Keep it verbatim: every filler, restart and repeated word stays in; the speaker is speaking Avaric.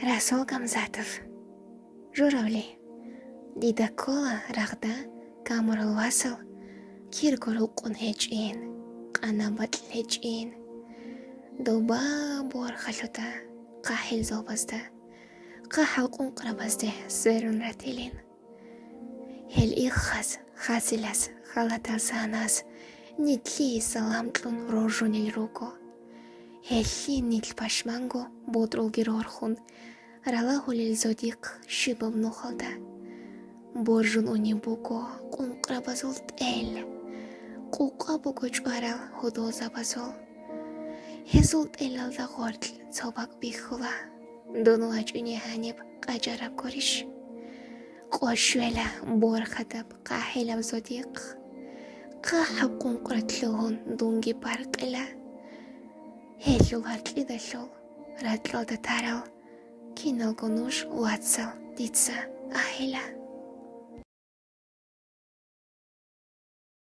Расул Гамзатов. Журавли. Дида ккола рагъда камурал васал, кирго рукъун гьечӀин, къана бакьил гьечӀин. Доба борхалъуда, хъахӀил зобазда, хъахӀал къункърабазде сверун ратилин. Гьел иххаз, хасилас, халатал санас, нилъее салам кьун роржунел руго. Гьелъие нилъ пашманго бодрулги рорхун, ралагьулел зодихъ щибаб нухалда. Боржун унеб буго къункърабазул тӀел, къукъа буго чӀварал гьудулзабазул. Гьезул тӀелалда гъоркь цо бакӀ бихьула, дун вачӀине гьаниб къачӀараб гурищ? Къо щвела борхатаб хъахӀилаб зодихъ, хъахӀаб къункърат лъугьун дунги баркъила. Гьелъул гьаркьидалъул ракьалда тарал киналго нуж вацал дица ахӀила.